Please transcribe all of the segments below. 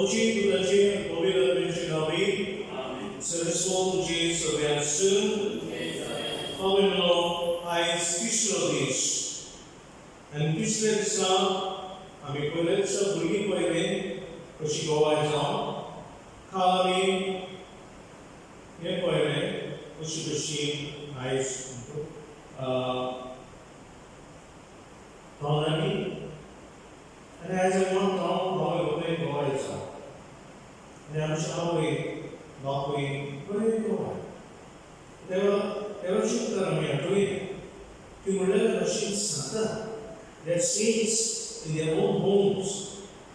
बापूची, पुताची, पवित्र आत्म्याची नांवी. सरस्वत तुजी सगळ्या आसूं. पावलो आयज तिसरो दीस आनी तिसऱ्या दिसा आमी पयल्या दिसा भुरगीं पळयलें कशी गोवाय जावन. काल आमी हें पळयलें कशी कशी आयज तोंडांनी आनी आयज आमी म्हणटा भाव बापूय गोवाय जावं आनी आमची आवय बापूय बरें गोवाय. देवा देवाची उतर आमी आठवया ती म्हणलेल्या भाशेन सांगता that saints in their own homes,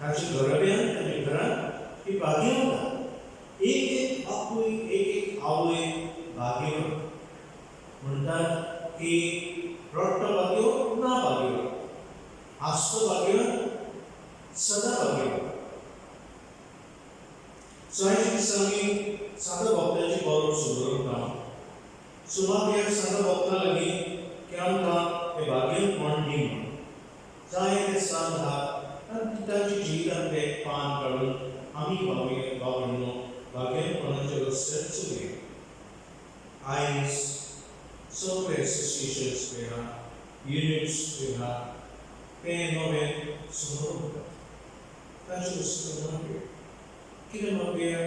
तांच्या घराब्यान, तांच्या घरांत ती भाग्यवंत. एक एक बापूय, एक एक आवय भाग्यवंत. म्हणटात की रडटो भाग्यवंत ना भाग्यवंत, हांसतो भाग्यवंत सदां भाग्यवंत. सो आयच्या दिसा आमी सांता भक्ताची बरोबर सुदरता. सो मागीर सांता भक्ता लागीं की आमकां हें भाग्यवंतपण दी म्हणून जाय ते सांत आहात आनी तांच्या जिवितांतलें एक पान काडून आमी भाव भावंडो भाग्यवंतपणाच्या रस्त्यार चलया. आयज सगळे एसोसिएशन्स पळय, युनिट्स पळय, ते नवें समोर वतात. तांचे वस्तू मागया. कितें मागया?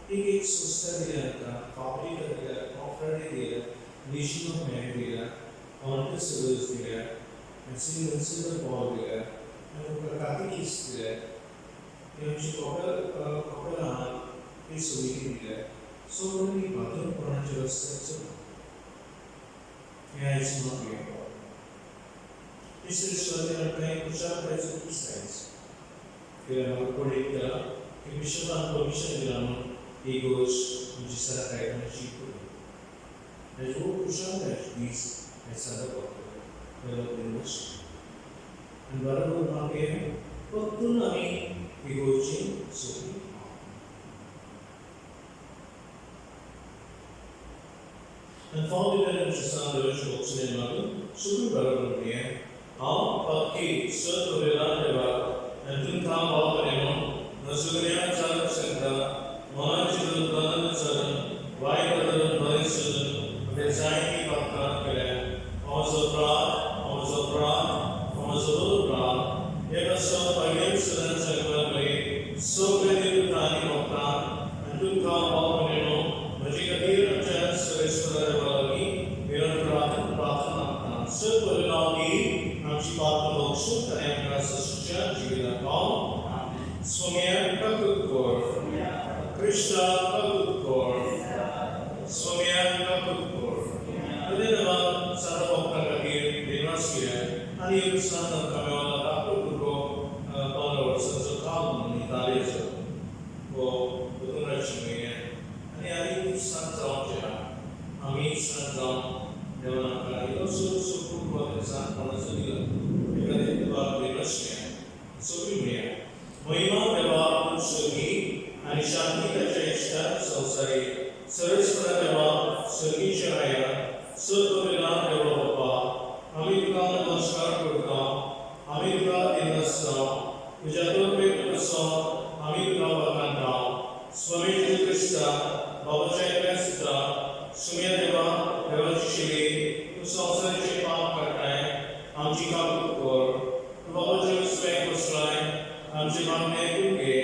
एक एक संस्था दिल्या आमकां, फाब्रिका दिल्या, कॉफ्राडी दिल्या, लिजन ऑफ मेरी दिल्या, कॉन्टेसर्स दिल्या, सेंट विन्सेंट पॉल दिल्या आनी तुमकां कातिकीस दिल्या. ही आमची कॉपेल, कॉपेलां आहात ती समिती दिल्या. सगळीं भाग्यपणाच्या रस्त्यार चलता हें आयज मागया. तिसरे सुवातेर आमकां एक खुशालकायेचो दीस आयज, कित्याक म्हाका कोण एक केला की बिशपान परमिशन दिलां म्हणून ही गोश्ट आमची सारा कायतानाची करूं. आयज हो खुशालकायेचो दीस. आयज सादा पडटलो दिवस आनी बरोबर मागीर परतून आमी इगोर्जेन सोंपली. आनी फावट दिलेल्या आमच्या सान देवाच्या वचने मागून सगळीं बरोबर म्हणया. हांव पातकी सत उलयलां देवाक आनी तुमकां भाव भयणींनो म्हजगल्या चालक सांगता, मनान चिंतून, तनान चलून, वायट धरून, बरें सोदून हांवें जायतीं पातकां केल्या. म्हजो अपराध, म्हजो अपराध, म्हजो व्हड अपराध. हे पासत पयलेच सदांच सांगपा सगळे देवता आनी भक्तांक आनी तुमकां भाव भयणींनो म्हजे खातीर आमच्या सर्वेस्परा देवा लागीं विनंती प्रार्थना मागता. सत लागीं आमची पातकां बक्षून आनी आमकां सश्टीच्या जिवितांत पावोवं. स्वाम्या काकूत कर. क्रिस्ता काकूत कर. स्वाम्या काकूत कर. धन्यवाद. सांता भक्तां खातीर दिनवास केल्या आनी एक सांत आमकां मेळना धाकटो भुरगो, 15 वर्सांचो काल म्हणून इतालियेचो हो दोतोराच्या म्हयन्यात आनी आनी सांत जावचें आहा. आमी सांत जावन देवान आमकां इल्लोसो भुरगो सांतपणाचो दिला, एका देवाक दिनवास केल्या. सगळीं म्हणया, महिमा देवाक स्वर्गी आनी शांती ताच्या इश्टाक संवसारी. सर्वेस्परा देवा, सर्गीच्या राया, सत देवा बापा, आमी तुका नमस्कार करता, आमी तुका दिनवासता. तुज्या तर्फे तुजो आमी तुका वाखाणता. स्वामी जेजू क्रिस्ता, बाबाच्या एकल्या सुता, सुम्या देवा, देवाची शिली, तूं संवसाराचे पाप काडटाय, आमची काकूत कर. तूं बाबाच्या विस्वाय कोसळाय, आमचे मागणें आयकून घे.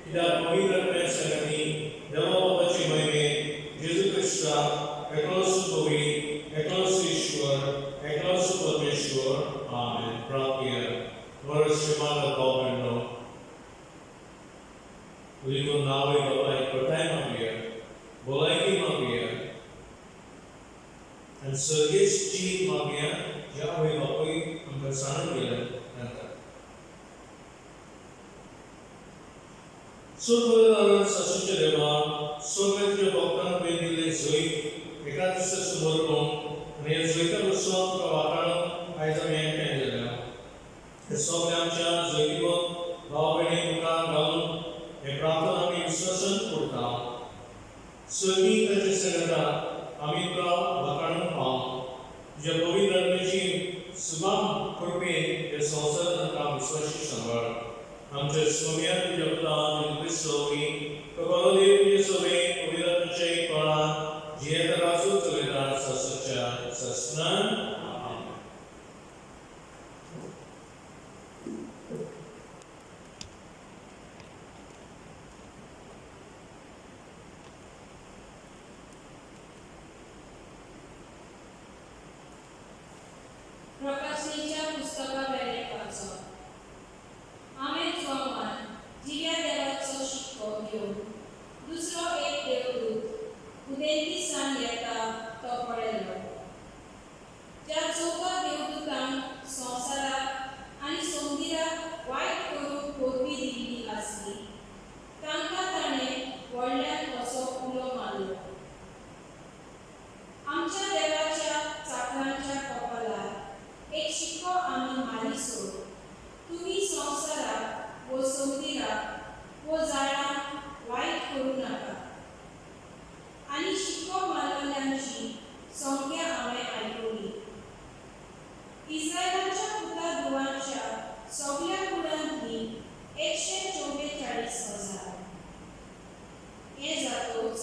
कित्याक पवित्र आत्म्या संगती देवा बाबाची महिमे जेजू क्रिस्ता, एकलोच कवी, एकलोच ईश्वर, एकलोच परमेश्वर. आमेन. प्रार्थना. बरो मागत भाव भयणो तुजी नांव बाबा एकठांय मागया, भलायकी मागया आनी सर्गेस्त जीव मागया ज्या आवय बापूय आमकां सांडून गेले तांकां. सगळ्या सासूच्या देवा, सगळ्या तुज्या भक्तांक तुवें दिल्लें जैत एका दिसा समोर आनी ह्या जैता बसून तुका वाखाणून आयज आमी एकठांय जाल्या. हे सगळे आमच्या जैतिवंत भाव भयणी मुखार घालून हे प्रार्थना आमी विश्वासान करता. सर्गी ताच्या सांगता आमी तुका वाखाणूंक पावूं. तुज्या पवित्र आत्म्याची सुभाम कृपेन हे संवसारांत आमकां विश्वासी सांबाळ. आमच्या स्वाम्या तुज्या पुता जेजू क्रिस्तो. सासनान. आमेन. प्रकाशनेच्या पुस्तकावेलें वाचप. हांवें जोवान जिव्या देवाचो शिक्को घेवन दुसरो एक देवदूत उदेंतीसान येता तो पळयलो. ज्या चवदा देवदूतांक संवसाराक आनी समुद्राक वायट करूंक परबी दिल्ली आसली तांकां ताणें व्हडल्यान असो उलो मारलो, आमच्या देवाच्या चाकरांच्या कपालार एक शिक्को आमी मारीसर तुमी संवसाराक वो समुद्राक वो झाडांक वायट करूं नाका. आनी शिक्को मारलेल्यांची संख्या हांवें आयकली. इस्रायलाच्या पुता धुवांच्या सगल्या कुळांतली 144,000. हें जातच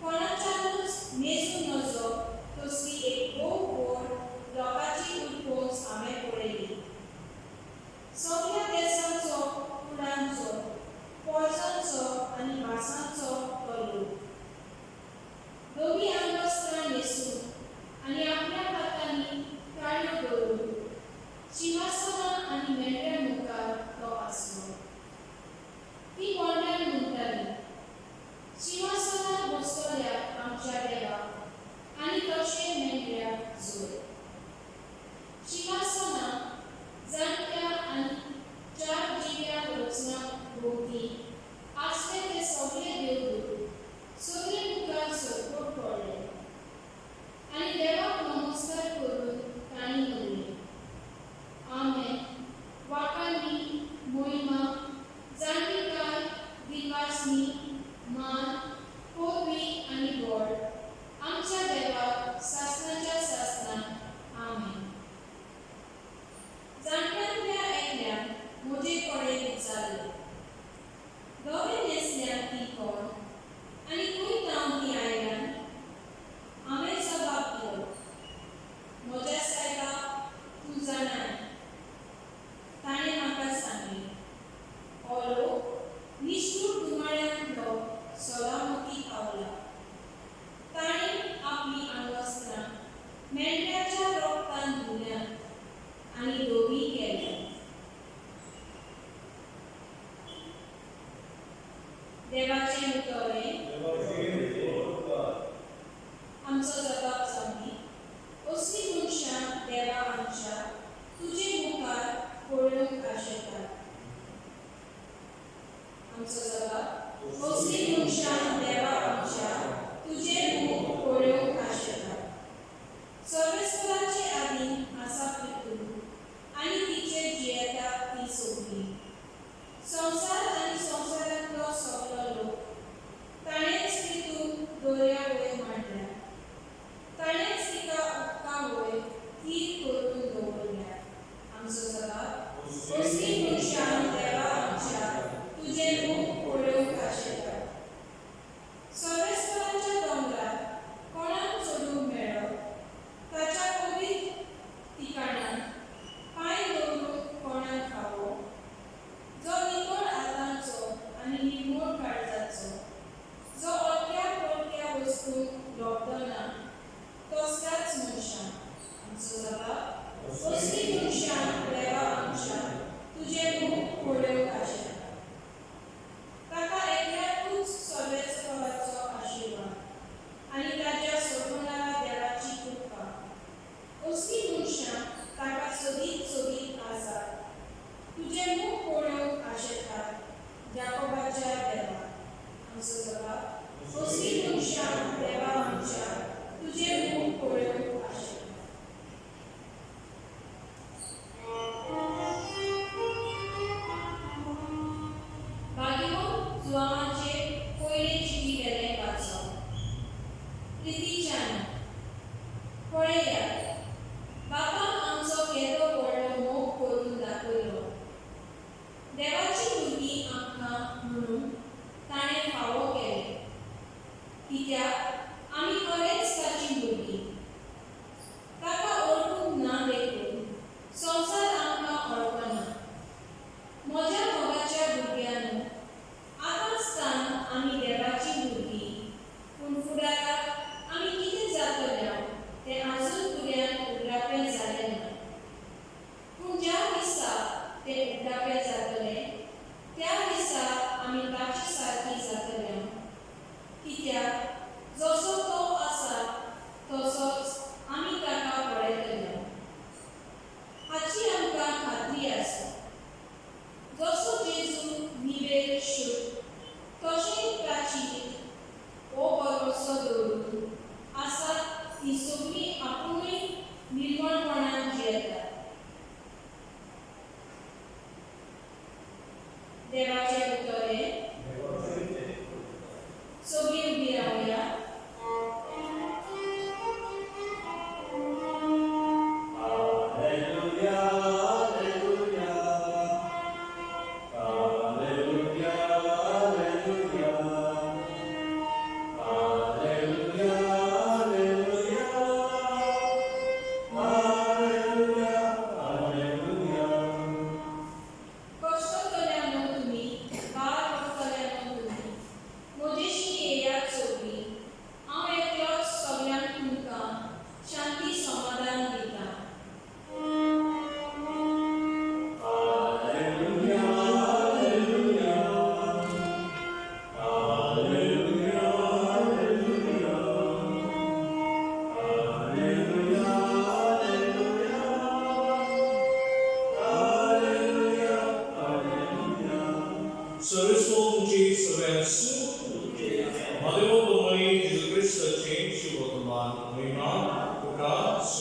कोणाच्यानूच मेजूं नजो तसली एक भोव व्हड लोकांची उरपोंच हांवें पळयली. सगल्या देसांचो, कुळांचो, पोरसांचो आनी भासांचो तो लोक धवी आंगवस्त्रां न्हेसून आनी आपल्या हातांनी ताळयो धरून शिंवासनां आनी मेंढऱ्या मुखार तो आसलो. ती व्हडल्यान म्हणटाली, शिंवासनार बसतल्या आमच्या देवाक आनी तशें मेंढऱ्याक जोय. शिंवासनां जाणट्या आनी चार जिव्या रचना भोंवती आसले ते सगळे देवदूत सगळे मुखार सरपट पडले आनी देवाक नमस्कार करून तांणी म्हणलें, आमेन. वाखाणणी, मोहिमा, जाणविकाय, दिलवासनी, मान, पदवी आनी बळ आमच्या देवाक सासणाच्या सासणाक. आमेन. जाणट्यांतल्या एकल्यान म्हजे कडेन विचारलें, धवे न्हेसल्यात ती कोण आनी खंय थावन ती आयल्यात? हांवें जबाब दिलो, म्हज्या सायबा, तूं जाणाय. ताणें म्हाका सांगलें, हो लोक निश्ठूर धुमाळ्यांतलो सलामती पावला. ताणें आपलीं आंगवस्त्रां मेंढऱ्याच्या रोगतान धुल्यांत आनी धवीं केल्यांत. देवाचें उतर हें. आमचो जबाब जावंदी. असलीं मनशां देवा आमच्या तुजे मुखार पळोवंक आशेतात. आमचो जबाब. असलीं मनशां देवा आमच्या तुजें मुख पळोवंक आशेतात. सर्वेस्पराचे आदीन आसा पृथ्वी आनी तिचेर जियेता ती सगळी. संवसार आनी संवसारांतलो सगलो लोक ताणेंच पृथ्वी दर्या वयर मांडल्या. ताणेंच तिका उदका वयर थीर करून दवरल्या. आमचो जबाब. असलीं मनशां देवा आमच्या तुजें मुख पळोवंक आशेतात. सर्वेस्पराच्या दोंगरार कोणाक चडूंक मेळत? ताच्या पवित्र ठिकाणांत पांय दवरूंक कोणाक फावो? जो नितळ हातांचो आनी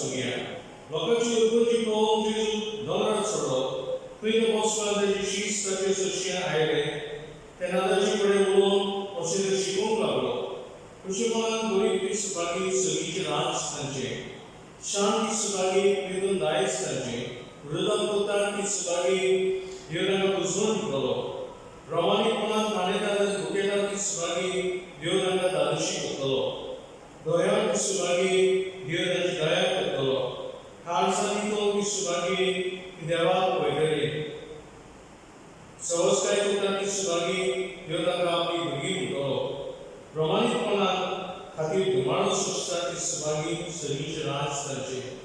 वाचून घेया. लोकांची उदगती पळोवन जेजू दोंगरार चडलो. थंय तो बसलो आनी ताचे शीस ताचे सरशीं आयले. तेन्ना ताचे कडेन उलोवन अशें तो शिकोवंक लागलो. खुशेपणान गरीब ती सुभागी, सगळीचें राज तांचें. शांत ती सुभागी, वेदून दायज तांचें. वृदान कोता ती सुभागी, देव तांकां बुजवण दितलो. प्रमाणीकपणान ताणेतात आनी भुकेतात ती सुभागी, देव तांकां धादोशी करतलो. दयाळ ती सुभागी, देव तांची दया करतलो. काळजांनी तो ती सुभागी, ती देवाक पळयतली. सवसकाय करता ती सुभागी, देव तांकां आपली भुरगीं म्हणटलो. प्रमाणीकपणा खातीर धुमाळो सोंसता ती सुभागी, सगळीचें राज तांचें.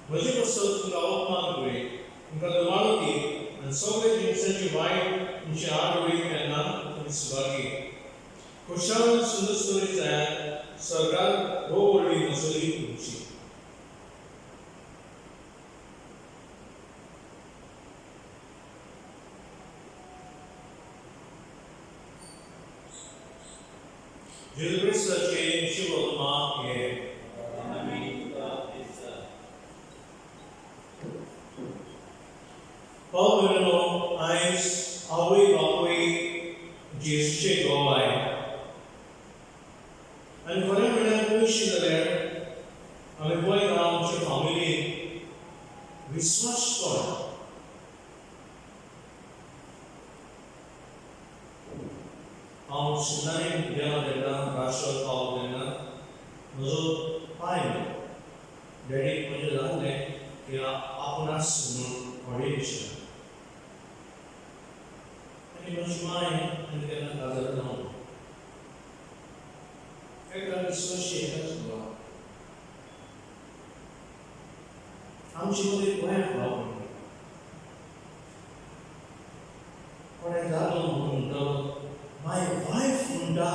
म्हजे पासत तुमकां अपमान करीत, तुमकां धुमाळो दीत आनी सगळे जिनसांची वायट तुमची आड उडयत तेन्ना तुमी सुभागी. खुशाल आनी सुंदर सुंदरी जायात, स्वर्गार भोव व्हडली मजली तुमची. जेजू क्रिस्ताचें शिवमा हें. भाव भयणीनो, आयज आवय बापूय जेजूचे गोवाय आनी खरें म्हणल्यार पयशे जाल्यार आमी पळयता आमच्या फामिलीन विस्वास कोण. हांव शिमलानी गेलो तेन्ना, राष्ट्र पावलो तेन्ना म्हजो पांय डॅडीक म्हजें जाल्लें की आपूण आसूं म्हणून ऑर्डिनेशन. आनी म्हजी माय आनी तेन्ना काजार जावन एका विस्वाशी एकाच घोवा. आमचे मदीं गोंयांत भाव म्हणटा कोणें जालो म्हणून म्हणटालो, my wife म्हणटा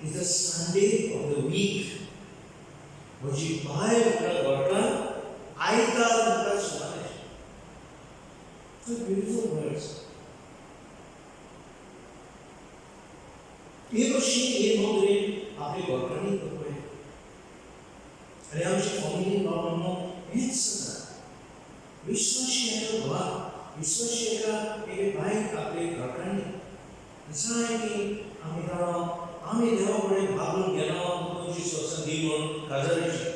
is the Sunday of the week. म्हजी बायल म्हणटा घरकान्न आयतार म्हणटा सुमारे. So beautiful words. हे अशी हे नदरेन आपली घरकान्नीक पळय आनी आमची फॅमिलीन बाबा हेंच जाता. विश्वासी एका घोवाक, विश्वासी एका एके बायक आपले घरकान्नीक जाय की आमी राव, आमी देवा कडेन मागून गेलो 25 वर्सां दी म्हूण काजाराची.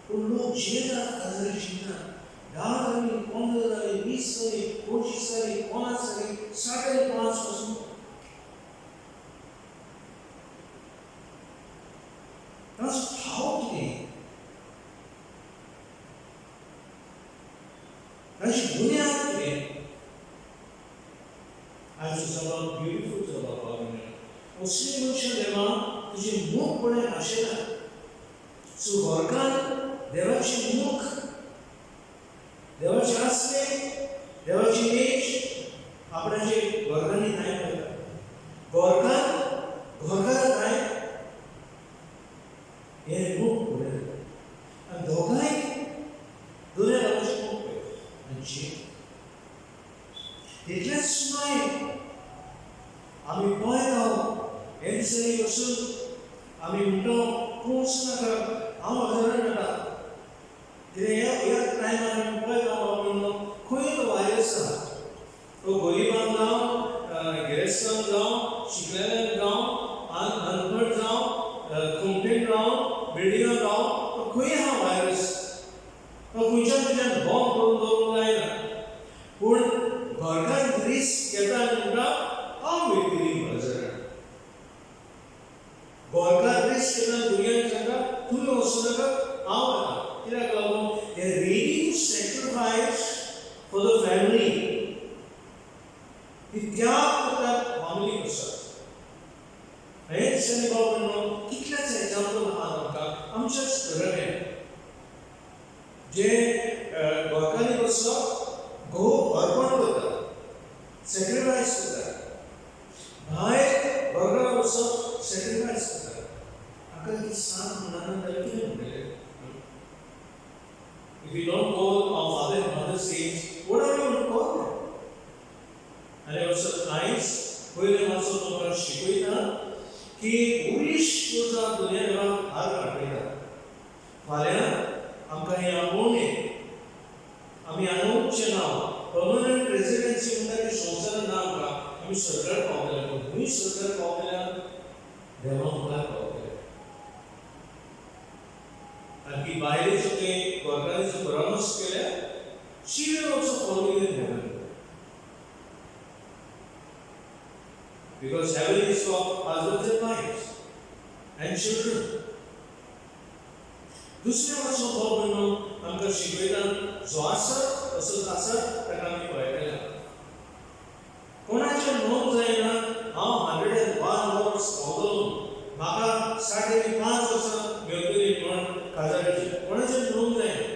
पूण लोक जियेतात, काजारी जियेतात. 10 जाली, 15 जाली, 20 जाली, 25 जाली, 50 जाली, 60 जाली, 5 पासून. ताचो ठाव कितें, ताची बुन्याद कितें. आयचो सभाव ब्युटिफूल सभाव भाव. असली मनशां देवा तुजें मुख पळय आशेता. सो घरकान्न देवाचें मुख, देवाचें आसलें, देवाची नेज आपणाचे घरकान्नी थांय पळयता. घरकान्न घरकारा थांय हें मुख पळयता आनी दोगांय दोनूय देवाचें मुख पळयता आनी जियेता. तितलेंच न्हय, आमी पळयता हे दिसांनी वचून आमी म्हणटा तूं वचूं नाका, हांव हजारान वता. कितें ह्या टायमार आमी पळयता बाबा म्हणून खंय तो वायरस आसा, तो गरिबांक जावं, गिरेस्तांक जावं, शिकलेल्यांक जावं, अनपड जावं, खोमटेन रावं, बिल्डिंगान रावं, तो खंय आहा वायरस, तो खंयच्यान खंयच्यान बॉम्ब करून दवरूंक जायना. पूण घरकान्न रिस्क घेता आनी म्हणटा हांव वयतली बाजारान. घरकार रिस्क घेता, भुरग्यांक सांगता तुमी वचूं नाका, हांव वता. कित्याक लागून they ready to sacrifice for the family. ती त्याग करतात फॅमिली आसात. हे दिसांनी बाबा म्हणून कितलेच एग्जाम्पल आहात आमकां आमच्याच घराण्यान जे घरकान्नी बसप घोव अर्पण करता, सॅक्रिफायस करता, भायर घरकारा बसप सॅक्रिफायस करता. हाका ती सांग म्हणना जाल्यार कितें म्हणटलें? If we don't call our father and mother saints, what are we going to call them? आनी वचत आयज पयलें मातसो तुमकां शिकयता की वरिश्ठ करता दुनिया देवाक हात काडयता. फाल्यां आमकां हें आपोवणें, आमी हांगा ना, पर्मनंट रेजिडन्सी म्हणटा ती संवसारान ना आमकां. आमी सरकार पावतले, पूण खंय सरकार पावतले? देवा मुखार पावतले. कारण की बायलेचो ते घरकान्नीचो परामर्श केल्यार she will also follow you in heaven. Because heaven is for husbands and wives and children. दुसऱ्या वर्सा भाव भयणो आमकां शिकयता, जो आसा तसोच आसा ताका आमी पळयतले. कोणाचें नोंद जायना हांव 101 वर्स पावतलो, म्हाका 60 आनी 5 वर्सां मेळटली म्हण काजाराची, कोणाचें नोंद जायना.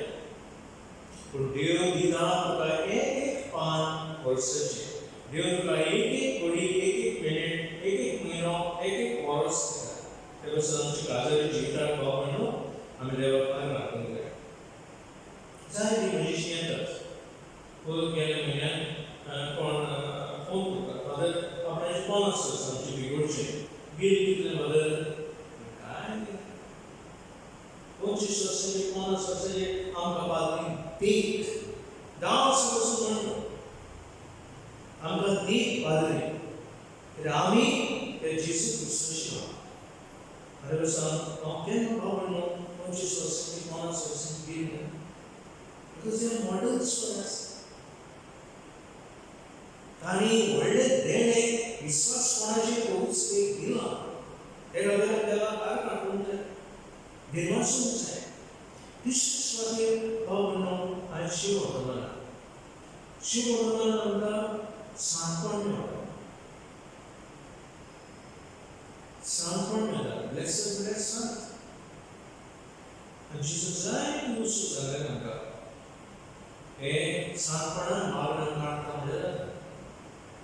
पूण देव दिता तुका एक एक पान वर्साचें, देव तुका एक एक घडी, एक एक मिनीट, एक एक म्हयनो, एक एक वर्स दिता. ते पासून आमच्या काजारी जिविताक भाव भयणो आमी देवाक भायर राखूंक जाय. जाय ती म्हजी येतात. पयर गेल्या म्हयन्याक कोण फोन करता, फादर आपणाचे कोण आसता आमचे बिगोडचे, बील कितलें फादर? काय 25 वर्सांचे 50 वर्सांचे आमकां पाद्री देख, 10 वर्सां पसून म्हणटा आमकां देख पाद्री, कित्याक आमी ते जेजू क्रिस्ताशी आहा. आनी सांग हांव केन्ना भाव भयणो 25 वर्सांची 50 वर्सांची बील ना, because they are models for us. तांणी व्हडलें देणें विस्वासपणाचें प्रभूच एक दिलां. ते खातीर देवाक भार काडूंक जाय, दिनवासूंक जाय. तिसरे सुवातेर भाव भयणो आयज शिव वर्तमान, शिव वर्तमान आमकां सांतपण मेळटा, सांतपण मेळटा. ब्लेसड म्हळ्यार सांत. आनी जेजू जायते वस्तू सांगले आमकां, हे सांतपणान मागणं काडटा म्हणल्यार जाता,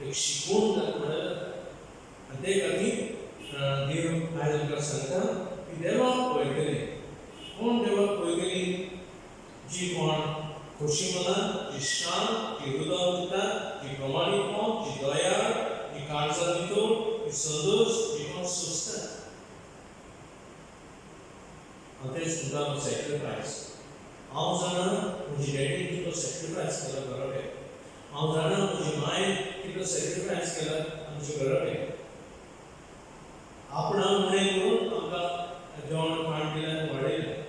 एक शिकोवन जाता म्हणल्यार जाता. आनी ते खातीर देव आयज आमकां सांगता की देवाक पळयतली कोण? देवाक पळयतली जी कोण खोशी मनान, जी शांत, जी हृदय दिता, जी प्रमाणीपण, जी दयाळ, जी काळजां नितळ, जी संतोश, जी कोण सोंसता. हांव तेच म्हणटा, सॅक्रिफायस. हांव जाणा म्हजी डॅडीन कितलो सॅक्रिफायस केला घराब्याक, हांव जाणा म्हजी मांयन कितलो सॅक्रिफायस केला आमच्या घराब्याक. आपणाक उणें करून आमकां जेवण खाण दिलें आनी वाडयलें.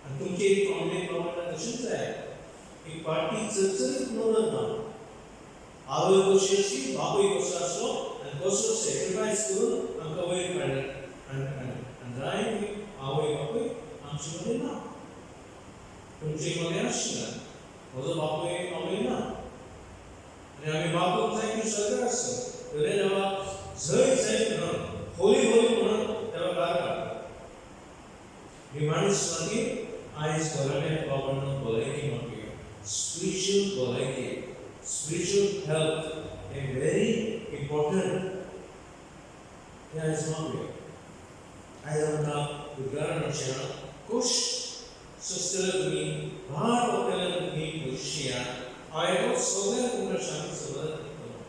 आनी तुमची एक फॅमिलीन बाबा तशेंच जाय, एक पार्टी चरचरीत नदर ना, आवय कशी आसली, बापूय कसो आसलो आनी कसो सॅक्रिफायस करून आमकां वयर काडलें. आनी जाय ती आवय बापूय आमचे मदीं ना, तुमचे मदीं आशिल्ले, म्हजो बापूय आवय ना. आनी आमी बापूक जाय ती सरकार आसता तरी देवाक जय जय म्हणून, होली होली म्हणून देवाक भायर काडटा. निमाणी सुवातेर आयज घराब्यात बाबांनो भलायकी मागया. स्पिरिच्युअल भलायकी, स्पिरिच्युअल हेल्थ हें व्हेरी इम्पॉर्टंट, तें आयज मागया. आयज आमकां उद्गारान अशें कश्ट सोंसतले तुमी, भार वतले तुमी म्हजी. हांव सगळ्यांक तुमकां शांती समाधान दितलो.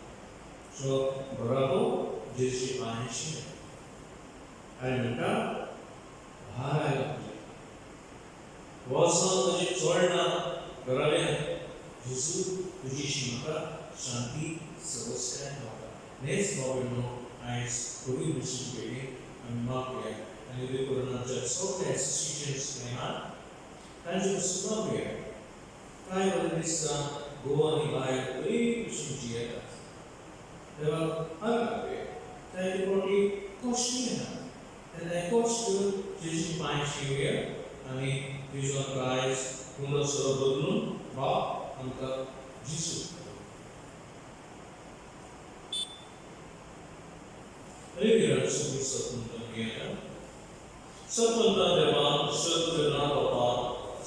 सो बराबर जेजूची पांयांशी आनी म्हणटा, भार आयला तुजें, वचन तुजें चडना घराब्यान, जेजू तुजीशी म्हाका शांती सवसकाय गावता. नेच भाव भयणो आयज कोवीड मिशन पेटी आमी मागया. आनी ते करून आमच्या सगळे एसोसिएशन्स आहात तांचे पसून मागया. कांय बरें दिसता, गोवा आनी बायल बरी भशेन जियेतात, देवाक हार घालुया. जायते फावटी कश्टूय येता तेन्ना कश्ट करून जेजूची पांयशी येवया आनी जेजू आमकां आयज उंडो सरो बदलून बाप आमकां जेजू. सतमंता सतमंता देवा, सत बापा,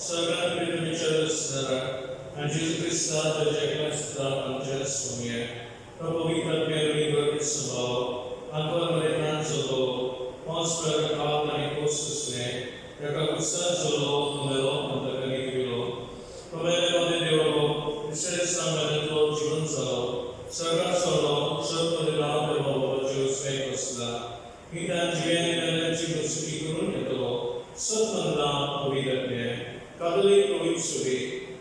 सगळ्या प्रेमीच्या स्मरण आनी जेजू क्रिस्ता ताच्या एकल्या सुद्दां आमच्या स्वामया पवित्र आत्म्या स्वभाव आंकवार मरेतान चलो, पांच प्रकार काप आनी कोस सोंसले, ताका क्रिस्तान चलो, मेलो आनी ताका निखरिलो, तो मेले मदें देवलो, तिसऱ्या दिसा मेल्यांतलो जिवन जालो, सर्गात चडलो, सत मदें राव देवा बाबाच्यो उजव्याक बसला, हितान जिव्या आनी मेल्यांची बसुकी करून येतलो. सत म्हणटा पुरोहितज्ञ, कातोलीक रोमीक सभे,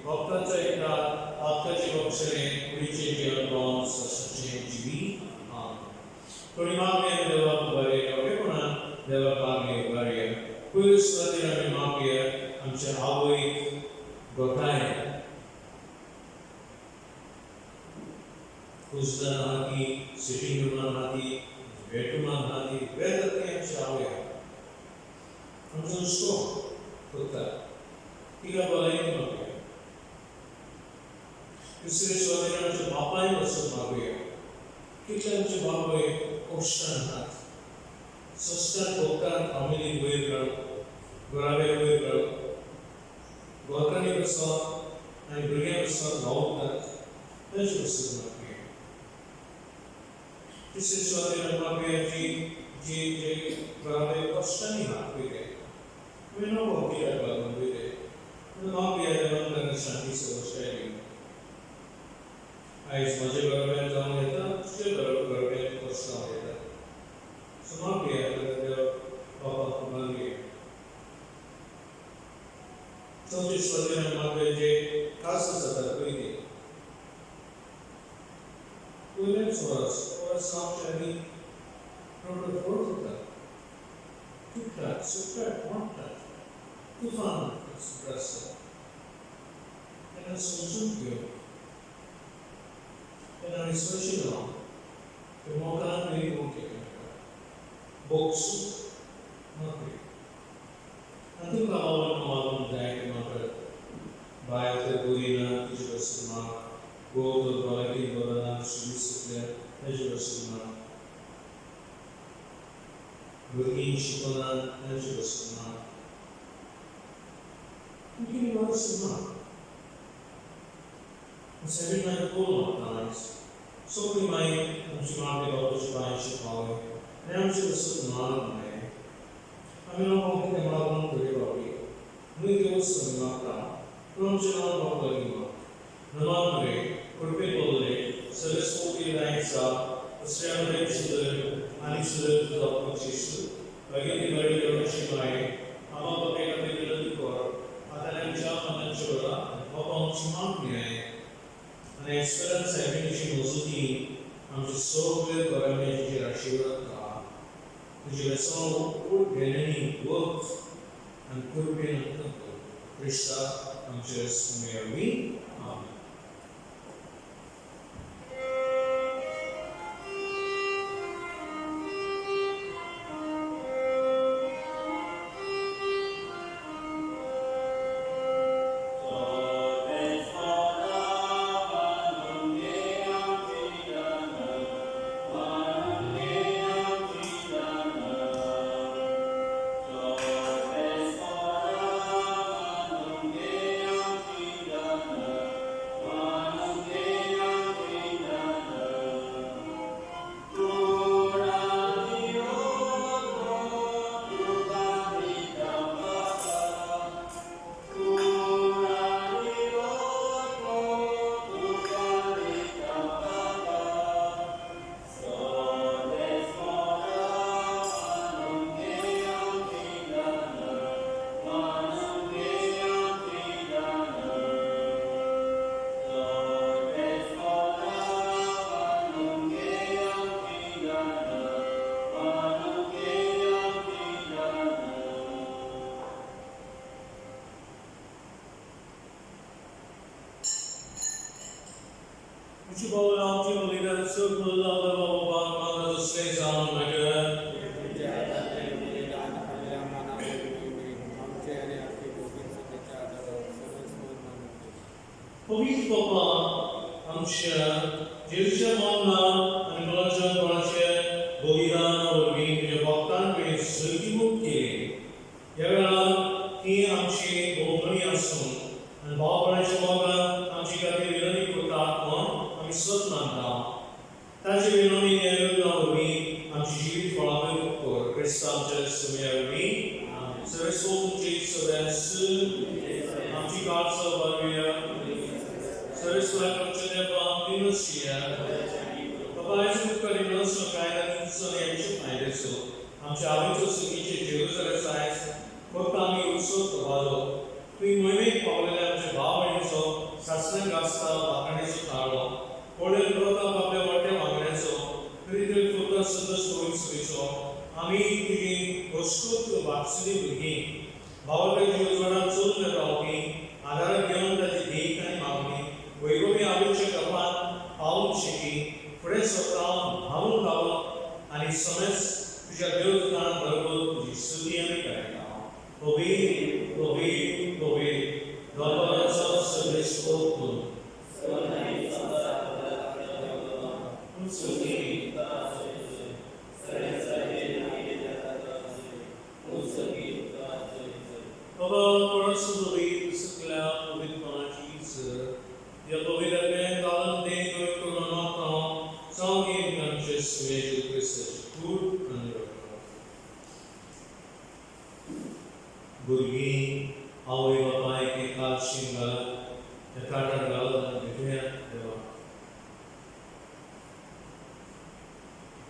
भक्तांचो एकठार, पातकाचे बक्षणे, कुडीचें जिवन पावोवन सश्टाचें जिवीत. आमेन. थोडी मागणी आमी देवाक उबारया, रोगेपणान देवाक मागणी उबारया. पयले सुवातेर आमी मागया आमच्या आवयक गोठाय, कुजदान आहा ती, सिटींग रुमान आहा ती, बेडरुमान आहा ती, वेदात ती आमची आवय आहा, आमचो हुस्को करता, तिका भलायकी मागया. दुसरे सुवातेर आमच्या बापायक वचून मागुया. कितले आमचे बापूय कश्टान आहात, सस्तान भोगतात, फामिलीक वयर काडून, घराब्याक वयर काडून, घरकान्नी बसत आनी भुरग्यां बसत वावुरतात, तांचे वचून मागुया. तिसरे सुवातेर आमी मागुया जी जी जे घराबे कश्टांनी आहात पळय ते, आमी नको कित्याक लागून पळय ते, मागुया देवान तांकां शांती सवस्ताय दिवं. आयज म्हज्या घराब्यान जावं येता, तुज्या घराब्यान कश्ट जावं येता, सो मागुया तांकां देव बाबा मागुया. चवथे सुवातेर आमी मागुया जे कास जातात पळय ते, पयलेंच वर्स वर्स जावच्या आदीं रोकडो फोड जाता, तुट्टात, सुकटात, मोडटात, तुफान आसता, तेन्ना समजून घेवन तेन्ना आमी सोंशी जावन ते मोगान वेगूंक एकामेकाक बोगसूक मागुया. आनी तुमकां बाबांनो मागूंक जाय ते म्हाका बायल तर बरी ना तिचे पासून माग, घोव तर भलायकेन बरो ना, सुबीर सुटल्या ताजे पासून माग, भुरगीं शिकना तांचे पासून माग, कितें बरो माग. सेवेन मागीर कोल मागता आयज सगळीं मागीर आमची मागणी बाबाची पांयशी पावले आनी आमचे पासून माग मेळ्ळें. आमी नको कितें मागूंक थोडे फावटी न्हय ते वस्तू आमी मागता, पूण आमचें नांव बाबा लागीं माग. नमान रे कृपे बोलले सरस्वती लायचा दुसऱ्या मरे सुदर आनी सुदर तुजो जेसू भगिनी बरी देवाची माये आमा बापे खातीर विनंती कर आतां आमच्या मनाच्या वेळा बाबा आमची मागणी आहे. आनी एस्पेरन्स सायबिणीची मजुती आमचे सगळे घराब्याचेर आशिर्वाद आहा, तुजे वेसो घेण्यानी वक्त आनी कृपेन आमकां कर. क्रिस्ता आमचे सुमेरवी. आमेन. पवित्र बाबा आमच्या जेजूच्या मरणान आनी पुनरुत्थानाच्या बलिदाना वरवीं तुज्या भक्तां जैतिवंत केले. ह्या वेळार ती आमची भोंवतणी आसून आनी भावपणाच्या मोगान आमची खातीर विनंती करतात म्हूण आमी सत मानता. ताचे विनवणी ह्या योजना वरवीं आमची जिवीत फळावय कर. क्रिस्ता आमच्या सुम्या वरवीं. सर्वेस्व तुमची सदांच आमची काळचो बरवया. सर्वेस्वाक आमच्या देवा पिनोशिया बाबा आयज उपकारी नसो कांय तांचो यांचे फायद्याचो आमच्या आवयचो सुगीचे जेरुजलेमचो आयज फक्त आमी उत्सव करपाचो तुवें मोहिमेक पावलेल्या आमच्या भाव भयणीचो सासणाक गाजता वाखाणेचो ताळो पळयल प्रताप आपल्या वाट्या वांगड्याचो तरी तरी फक्त सदस पवित्र सभेचो आमी तुजी वस्तूत वाचली भुरगीं भावाच्या उजवाडात चलून रावपी आदाराक घेवन ताची देख आनी मागणी वैभवी आवयच्या कपात पावूंक शिकी फुडें सरता धांवून रावन आनी समेज तुज्या देवदूतान बरोबर तुजी स्तुती आमी कळटा. पवित्र पवित्र पवित्र दोनोराचो सगळे स्तोत्र करून. बाबा कोणासो सगळ्या पवित्रपणाची सर या पवित्रांतल्यान घालून देख करून मागता जावं आमचे सुनेचे क्रिस्ताची कूड आनी रक्त. भुरगीं आवय बापायक एक कालशीन घालत त्या ताटार घालत आनी भेटूया देवाक.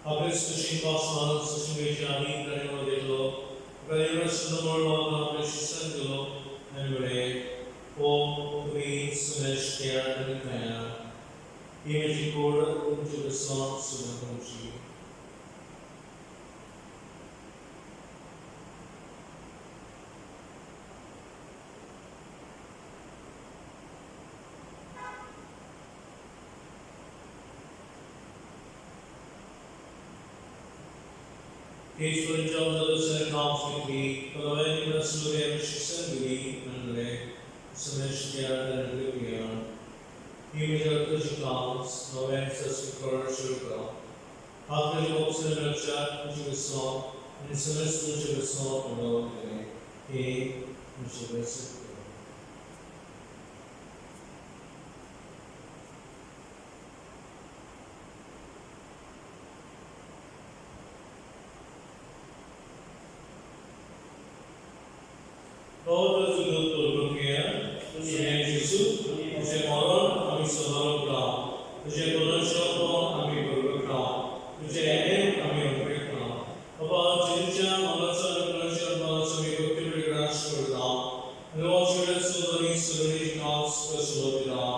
आपले सशीन पास मारून सशिंगेची आनी ताणें घेतलो ताणें सुंदर आपल्या शिक्षण दिलो आनी म्हळें ओ तुमी सुमेश खेळात आनी खायात ही म्हजी कोड तुमचे बेसो सुना तुमची. Iești conflicti, Poloweni Surya Andre Sameshkia and Libya. Image November Sukar After Oxen Chat Jerusalem and Semester Jerusalem A Jerusalem. तुझे जेजू तुझे मरण आमी सदर तुझे पुनर्जन्म आमी बरोबर तुझे येणे आमी अंतरेकता बाबा जेजूच्या मरणाचो आनी पुनर्जन्माचो आमी भक्ती ग्रास करता आनी सुंदरी सुरणी कास कसलो दिला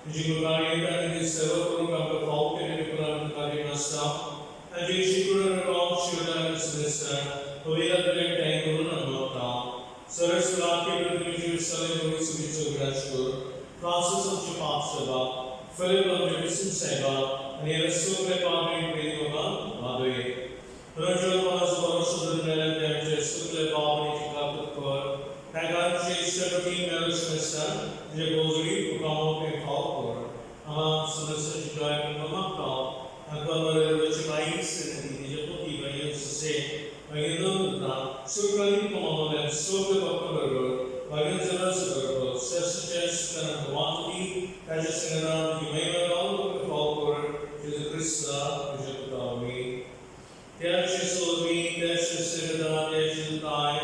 तुजी कृपा आनी ती सेवा करूंक आमकां फाव केल्ली देखून आमकां कार्य नासता आनी जी शिकवण राव शिवदान सदस्य पवित्र एकठांय करून आमी मागता सरस्वती तुझी विसरले सुखीचो ग्रास कर फ्रांसिस आमचे पाप सेवा फिलिप आमचे विसन सेवा आनी सगळे पाप आनी प्रेरीत बाबा वादोय रंजन कोणाचो भरोसो धरून मेळ्ळ्यार ते आमचे सगळे पाप आनी चिकाकत कर तांकां इश्टागती मेळो समजता तुजे गोजडी तुका ते फाव कर आमा सदस्याची दया तुमकां मागता तांकां बरें बाई सिद्धि तिजे पती बाई ससे मागीर नंतर सगळ्यांनी कमावल्या सगळे बाप्पा बरोबर मागीर जरासो बरोबर श्रेष्ठ कारण वांटली ताच्या संगना तुजी महिमा गावन तुका फाव कर जेजू क्रिस्ता तुज्या पुता त्याचे सोदमी त्याचे सेवता त्याचे ताय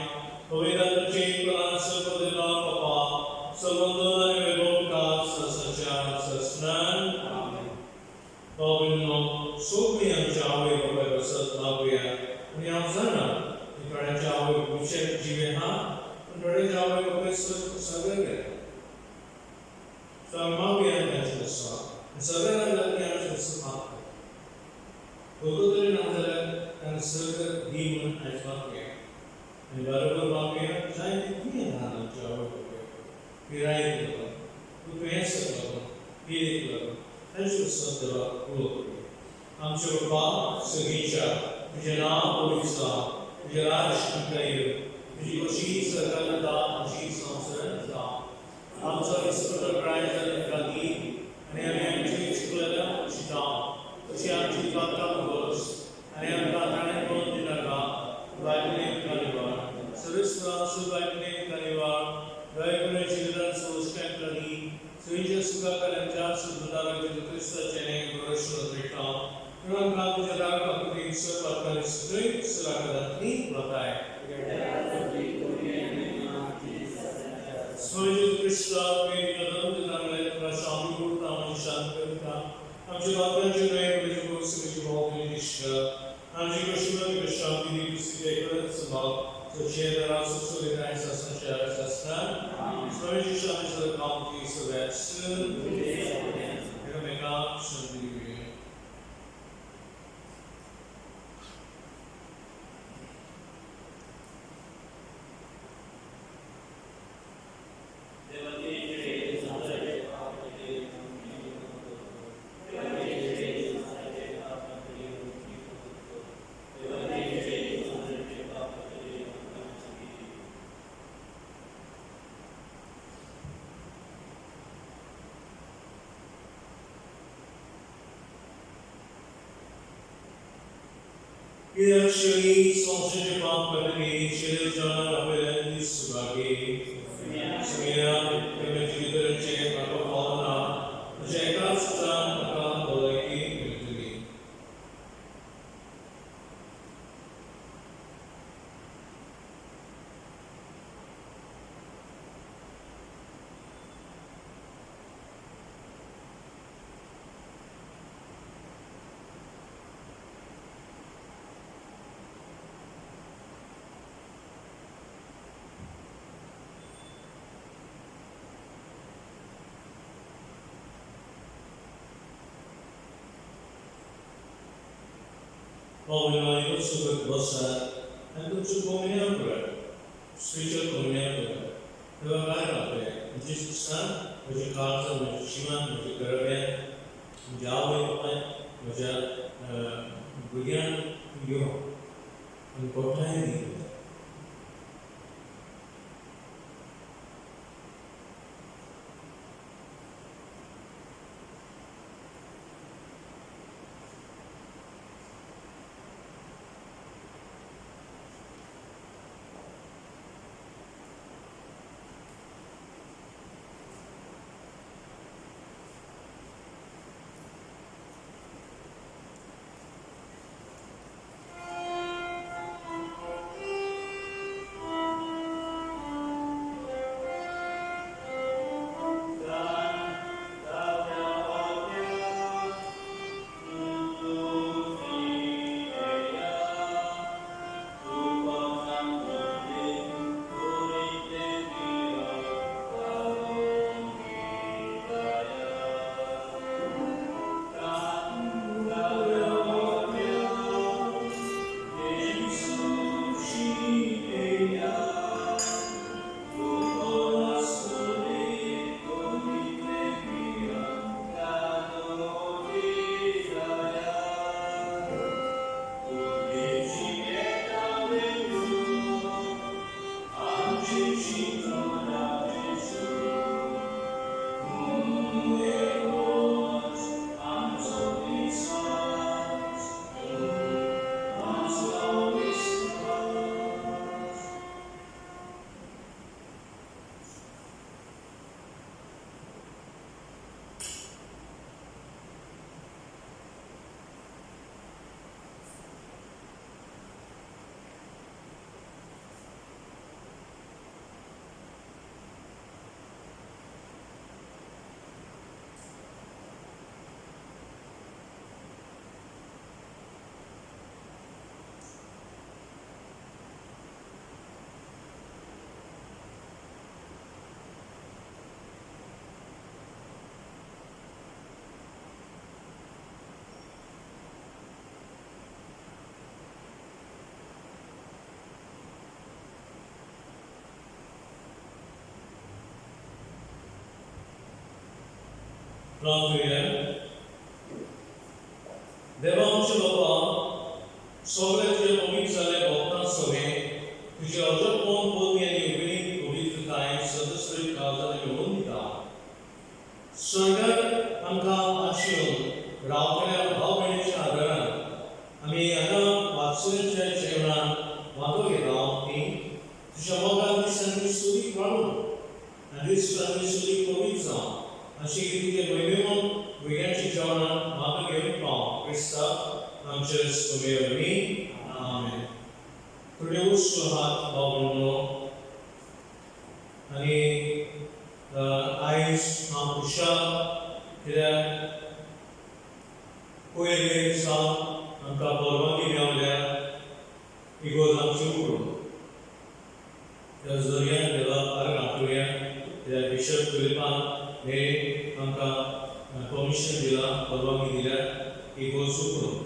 पवित्राचे पदांचं पप्पा संबंध आणि वैभव ससाच्या ससनान. बाबींनो सगळीं आमच्या आवय बापाय बसत मागूया आनी हांव जाणा की थोड्यांच्या आवय बापायचे जिवे हा पूण थोड्यांच्या आवय बापाय सगळे गेले. सो आमी मागूया तांचे आसा आनी सगळ्यांना जाल्यार आमचे बसत मागता बरोबर तरी ना जाल्यार तांकां सगळें दी म्हणून आयज मागूया आनी बरोबर मागूया जाय तितलीं ल्हान आमच्या आवय बापाय पिरायेक लागून दुयेंसाक लागून पिरेक लागून तांचे बसत देवाक उलो करुया. आमचे बाबा सगळीच्या तुजें नांव पवित्र जावं तुजें राज आमकां येवं तुजी कशी सरकार जाता आमची संवसारांत जावं आमचो इस्पत प्राय जाल्यार दी आनी आमी आमची चुकलेल्या शिता तशी आमची पात्रां बस आनी आमकां ताणें करून दिनाका बायलें कानिवार सर्वेस्परा बायलें कानिवार दयाकुणे जिवितान संस्कार दी सगळींच्या सुखा कार्यांच्या सुद्धाराक जेजू क्रिस्ताचें भरोसो दवरता म्हणून आमकां तुज्या दाराक आकृती सर सगळी सलाकरांतली वताय. स्वामी जेजू क्रिस्ता तुवें तुज्या धर्म तुका शांती करता आमची शांत करता आमच्या बापांचे न्हय तुजी भोग सगळी भाव तुजी इश्ट आमची कशी तुका शांती दी तुजी एकच भाव So that soon देवा आमचे बाबा सगळे तुजे पवित्र जाले भक्तां सगळे तुजे अजपण पदवी आनी उबेनी पवित्रताय सदस्य काळजान घेवन दिता स्वर्गार आमकां आशिवन रावतल्या भाव भयणीच्या आदारान आमी हांगा वात्सल्याच्या जेवणान वांटो घेता ती तुज्या मोगान दिसांनी सोदीक वाडून आनी दिसांनी सोदीक पवित्र जावं अशी तुजे म्हयने भुरग्यांची जेवणान वांटो घेवन पाव क्रिस्ताक आमचे सोबे वरवीं आमेन. थोडे उश्ण हात भाव आनी आयज हांव खुशाल कित्याक पयले दिसा आमकां परवानगी मेवल्या इगोर्ज आमची उगडून त्या जोरयान देवा आर्गां करुया. त्या बिशप फिलिपान हे आमकां परमिशन दिलां, परवानगी दिल्या इगोर्जू करूंक.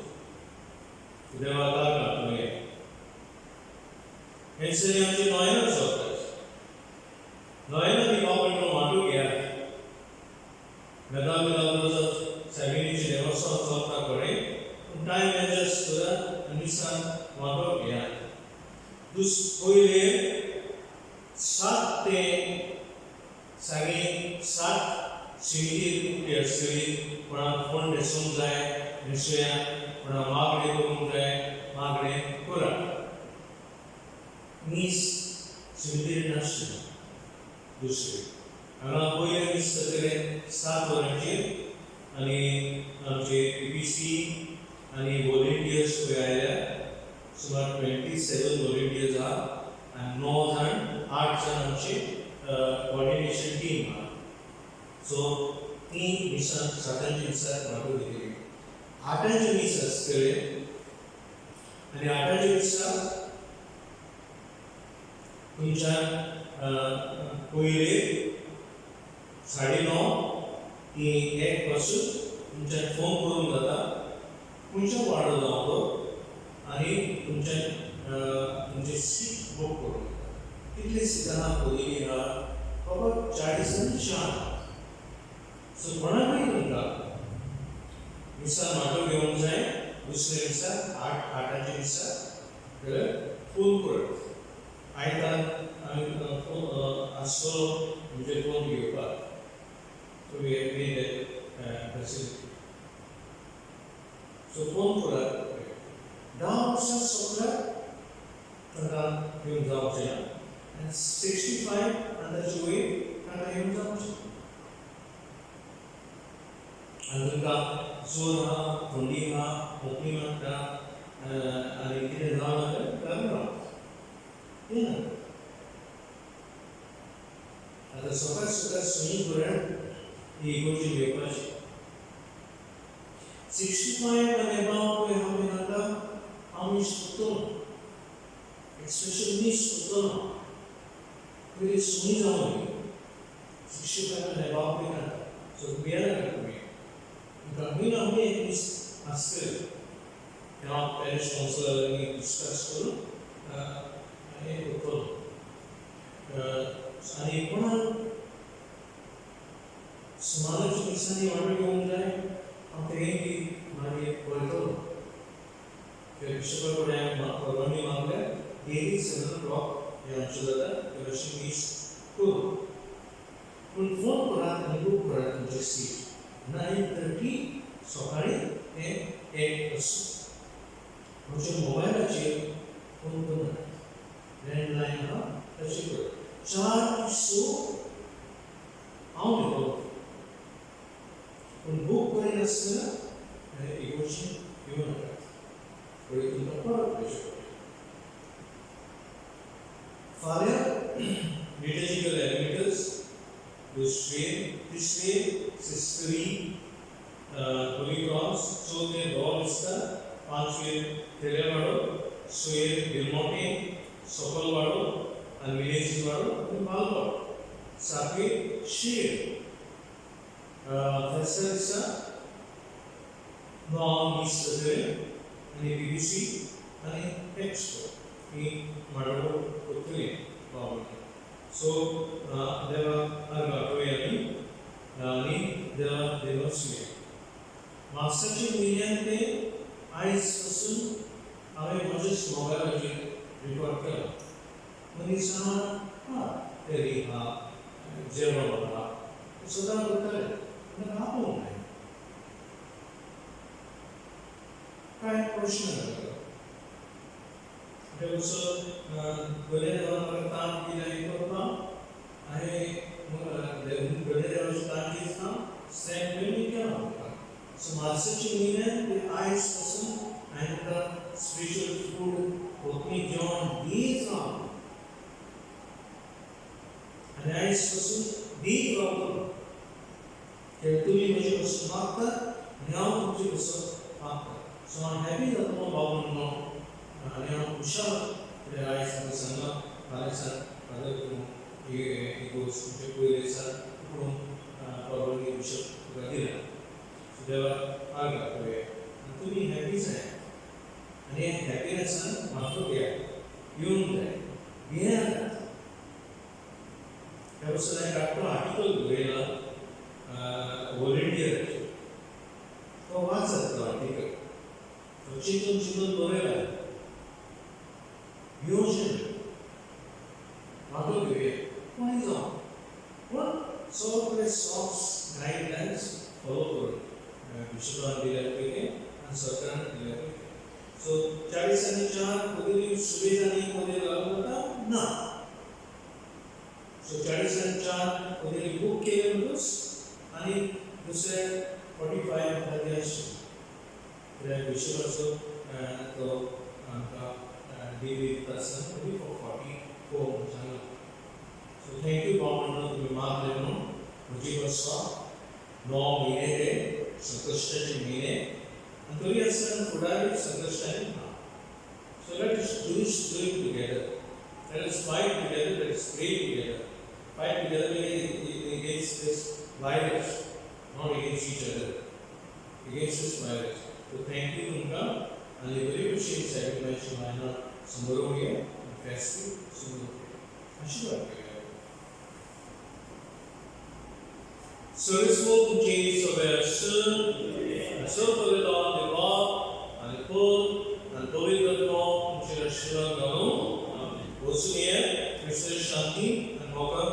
देवाक आर्गां करुया. हेंसरी आमची नोयेना चलतात. नोयेना ती बाबा मांडू घेयात. मेदाल मिलाग्रोसा सायबिणीचें देवस्थान चलता कडेन, पूण टायम एडजस्ट करात आनी मिसान वांटो घेयात. पयले 7 ते 7:30 शिमितीर उकती आसतली. कोणाक फोन न्हेसूंक जाय न्हेसुया, कोणाक मागणें करूंक जाय मागणें करात. मीस शिमितीर नासलें. दुसरें हांगा पयलें मीस जातलें 7 वरांचेर आनी आमचे पी पी सी आनी वॉलंटियर्स पळय आयल्या, सुमार 27 वॉलंटियर्स आहा आनी 9 जाण, 8 जाण आमचे कॉर्डिनेशन टीम आहा. सो ती मिसान 7 च्या मिसाक वांटो घेतली. 8 चे मीस आसतलें आनी 8 च्या मिसाक तुमच्या पयले 9:30 ती 1 पासून तुमच्यान फोन करूंक जाता, खंयच्या वार्डो जावं तो, आनी तुमच्यान तुमचें सीट बूक करूंक जाता. कितलीं सिटां आहा पयलीं आहा फकत 40 आनी 4. सो कोणाकूय तुमकां मिसान वांटो घेवंक जाय दुसऱ्या मिसाक, 8 च्या मिसाक, जाल्यार फोन करात. आयतार आमी फोन आसतलो म्हणजे फोन घेवपाक. So we have made that facility. So phone करात. 10 वर्सां सोंपल्यार तांकां येवंक जावचें ना आनी 65 आनी ताचे वयर तांकां येवंक जावचें. आनी तुमकां जोर आहा, थंडी आहा, खोंकली मारता आनी कितें जावं जाल्यार घरा रावात, येनाका. आतां सकाळ सकाळ सुई पर्यंत ही इगोर्जी घेवपाची. 65 आनी एबाव पळय आहा नाका, हांव मीस करतलो, एक स्पेशल मीस करतलो. पयलीं सुई जावं दी. 65 आनी एबाव पळय नाका, सो भियेनाका तुमी. तुमकां खंय ना खंय एक मीस आसतलें तें हांव पॅरिश कावन्सिला लागीं डिस्कस करून हें करतलो. आनी कोणाक सुमाराच्या दिसांनी वांटो घेवंक जाय, हांव तेंय बी मागीर पळयतलो. बिशपा कडेन हांवें परवानगी मागल्या, डेली 7 o'clock हें आमचें जाता ते भशेन मीस करूं. पूण फोन करात आनी बूक करात तुमचें सीट 9:30 सकाळीं ते 1 पासून. म्हज्या मोबायलाचेर फोन करनाकात, लँडलायन आहा ताचेर करात. 4 ते 6 हांव न्हिदलो, पूण बूक करिनासतना इगोर्जी येवं नाकात, फुडें तुमकां परत वयचें पडटलें. फाल्यां लिटर्जिकल एलिमेंटल्स दुसरे, तिसरे सिस्टरी होली क्रॉस, चवथे डॉ विस्ता, पांचवेर तेलेवाडो, सयेर बिलमोटे, सोकलवाडो आनी विलेजीस वाडो आनी बालवाडो, सातवेर शेर. फेस्ता दिसा 9 मीस जातलें आनी पीपीसी आनी एक्सपो ही मांडावळ करतली बाबा. सो देवाक आर्गां करुया आमी आनी देवा देवासुया. मार्साच्या म्हयन्यान ते आयज पासून हांवें म्हज्याच मोबायलाचेर रिकॉर्ड केला. मनीस आहा, हा तेरी आहा, जेवण आहा, सदां करताले, तांकां आपोवंक जाय. कांय प्रश्न नाका. असो गले देवान म्हाका तांक दिल्या हें करपाक, हांवें गले देवाची तांक दितना स्टँड घेवन केलां म्हाका. सो मार्साच्या म्हयन्यान ते आयज पासून हांवें तांकां स्पिरिच्युअल फूड, कोंकणी जेवण दीत रावलो आनी आयज पासून दीत रावतलो. कित्याक तुमी म्हजे पासून मागतात आनी हांव तुमचे पासून मागता. सो हांव हॅपी जातलो बाबा म्हणून आनी हांव खुशाल, कित्याक आयज म्हाका सांगलां फाल्यां सान फादर तूं ही गोश्ट तुमचे पयले दिसा उकडून परवानगी बिशप तुका दिला. सो देवाक आर्गां करुया आनी तुमी हॅपी जाय आनी ह्या हॅपिनसान वांटो घेयात, येवंक जाय, भियेनाकात. ह्या वर्सा हांवें धाकटो आर्टिकल बरयला व्हॉलंटियराचेर. तो वाचात, तो आर्टिकल तो चिंतून चिंतून बरयला. भिवचें न्हय, वांटो घेवया कोणूय जावं, पूण सगळे सॉफ्ट गायडलायन्स फॉलो करून, बिशपान दिल्या पळय आनी सरकारान दिल्या पळय. सो 40 आनी 4 पदरी सुबेज आनी पदरी घालूंक जाता ना. सो 40 आनी 4 पदरी बूक केले म्हणटकूच आनी दुसरे 45 म्हणटा ते आशिल्ले, कित्याक बिशपाचो तो आमकां डिग्री दिता आसतना only for 44 म्हणून सांगला. सो thank you भाव म्हणून तुमी मागले म्हणून. म्हजी वर्सां 9 म्हयने ते संकश्टाचे म्हयने आनी तरी आसतना फुडारी संकश्टांनी ना. So let us do it together. Let us fight together, let us pray together. Fight together against this virus, not against each other, against this virus. So thank you तुमकां आनी बरी भशेन सॅक्रिफायस मायना समरोवया, फेस्ती समरोवया. आशिर्वाद घेवया. सर्वेस्पर तुमची सगळे आसूं. देव बाप आनी पूत आनी पवित्र आत्मो तुमचेर आशिर्वाद घालूं. वचून ये, क्रिस्ताची शांती आनी मोगान.